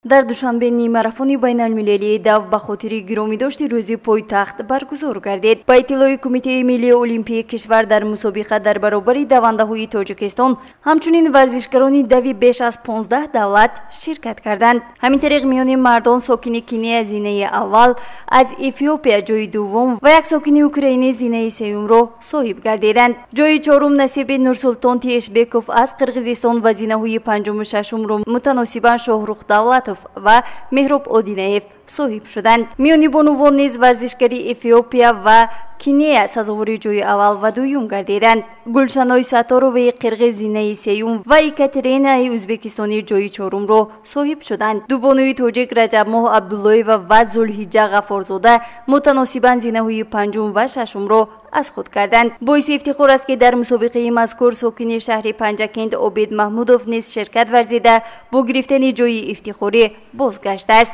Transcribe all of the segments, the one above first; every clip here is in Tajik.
Дар Душанбе ниммарафони байналмилалии дав ба хотири гиромидошти рӯзи пойтахт баргузор гардид. Ба иттилои Кумитаи миллии олимпии кишвар, дар мусобиқа дар баробари давандаҳои Тоҷикистон ҳамчунин варзишгарони дави беш аз 15 давлат ширкат карданд. Ҳамин тариқ, миёни мардон сокини Кинея зинаи аввал, аз Эфиопия ҷои дуввум ва як сокини Украина зинаи сеюмро соҳиб гардиданд. Ҷои чорум насиби Нурсултон Тиешбеков аз Қирғизистон ва зинаҳои панҷуму шашумро мутаносибан Шоҳрух Давлатов ва Меҳроб Одинаев соҳиб шуданд. Миёни бонувон низ варзишгари Эфиопия ва Кинея сазовори ҷои аввал ва дуюм гардиданд. Гулшаной Сатороваи қирғиз зинаи сеюм ва Екатеринаи ӯзбекистонӣ ҷои чорумро соҳиб шуданд. Ду бонуи тоҷик, Раҷабмоҳ Абдуллоева ва Зулҳиҷа Ғафорзода, мутаносибан зинаҳои панҷум ва шашумро аз худ карданд. Боиси ифтихор аст, ки дар мусобиқаи мазкур сокини шаҳри Панҷакент Обид Маҳмудов низ ширкат варзида, бо гирифтани ҷои ифтихорӣ бозгаштааст.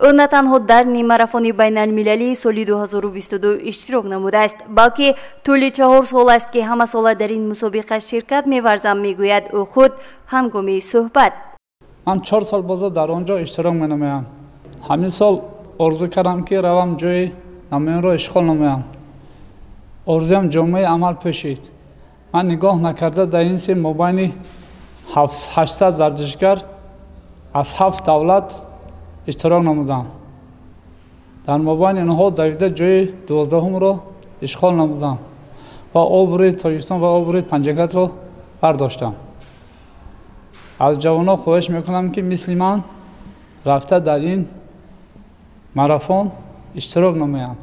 Ӯ на танҳо дар ниммарафони байналмилалии соли 2022 иштирок намудааст, балки тӯли 4 сол аст, ки ҳамасола дар ин мусобиқа ширкат меварзам, мегӯяд ӯ худ ҳангоми суҳбат. Ман 4 сол боза дар он ҷо иштирок менамоям. Ҳамин сол орзу кардам, ки равам, ҷои намоёнро ишғол намоям. Орзуям ҷомаи амал пӯшид. Ман нигоҳ накарда дар ин се мобайни 800 варзишгар аз ҳафт давлат иштирок намудам. Дар мобайни инҳо давида, ҷои 12-умро ишғол намудам ва обрӯи Тоҷикистон ва обрӯи Панҷакентро бардоштам. Аз ҷавонон хоҳиш мекунам, ки мисли ман рафта, дар ин марафон иштирок намоянд.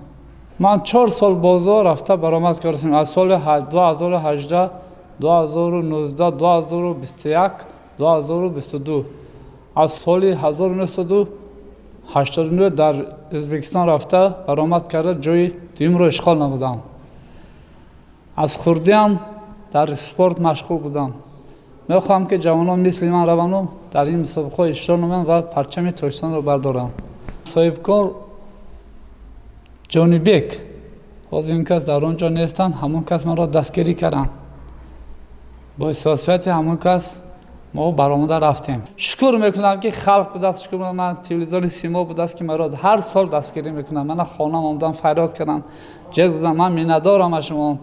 Ман 4 сол бозо рафта баромад кардам: аз соли 2018, 2019, 2021, 2022. Аз соли 1989 дар Ӯзбекистон рафта баромад карда, ҷои дуюмро ишғол намудам. Аз хурдиам дар спорт машғул будам. Мехоҳам, ки ҷавонон мисли ман раванду дар ин мусобиқаҳо иштирок намоянд ва парчами Тоҷикистонро бардоранд. Соҳибкор Ҷонибек, ҳозир ин кас дар он ҷо нестанд, ҳамон кас маро дастгирӣ карданд. Бо ҳиссосияти ҳамон кас мо баромада рафтем. Шукр мекунам, ки халқ будааст, шукр мекунам, телевизиони Симо будааст, ки маро ҳар сол дастгирӣ мекунам. Мана хонам омадам, фарёд кардам, ҷеғ задам. Ман миннатдорам аз шумо.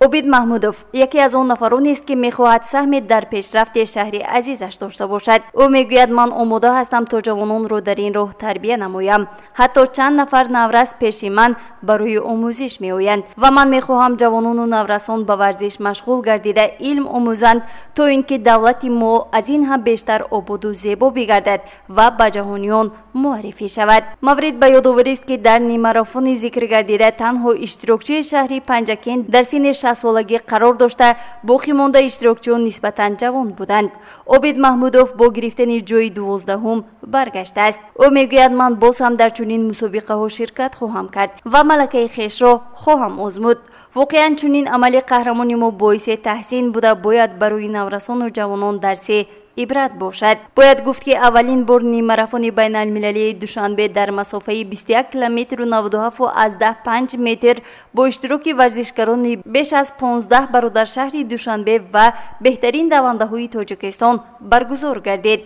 Обид Маҳмудов яке аз он нафаронест, ки мехоҳад саҳме дар пешрафти шаҳри азизаш дошта бошад. Ӯ мегӯяд: «Ман омода ҳастам, то ҷавононро дар ин роҳ тарбия намоям. Ҳатто чанд нафар наврас пеши ман барои омӯзиш меоянд ва ман мехоҳам ҷавонону наврасон ба варзиш машғул гардида, илм омӯзанд, то ин ки давлати мо аз ин ҳам бештар ободу зебо бигардад ва ба ҷаҳониён муаррифӣ шавад». Маврид ба ёдоварист, ки дар ниммарафони зикргардида танҳо иштирокчии шаҳри Панҷакент дар синни 60-солагӣ қарор дошта, боқӣ монда иштирокчиён нисбатан ҷавон буданд. Обид Маҳмудов бо гирифтани ҷои 12-ум баргаштааст. Ӯ мегӯяд: «Ман боз ҳам дар чунин мусобиқаҳо ширкат хоҳам кард ва малакаи хешро хоҳам озмуд». Воқеан, чунин амали қаҳрамони мо боиси таҳсин буда, бояд барои наврасону ҷавонон дарси ибрат бошад. Бояд гуфт, ки аввалин бор ниммарафони байналмилалии Душанбе дар масофаи 21 километру 97,5 метр бо иштироки варзишгарони беш аз 15 бародаршаҳри Душанбе ва беҳтарин давандаҳои Тоҷикистон баргузор гардид.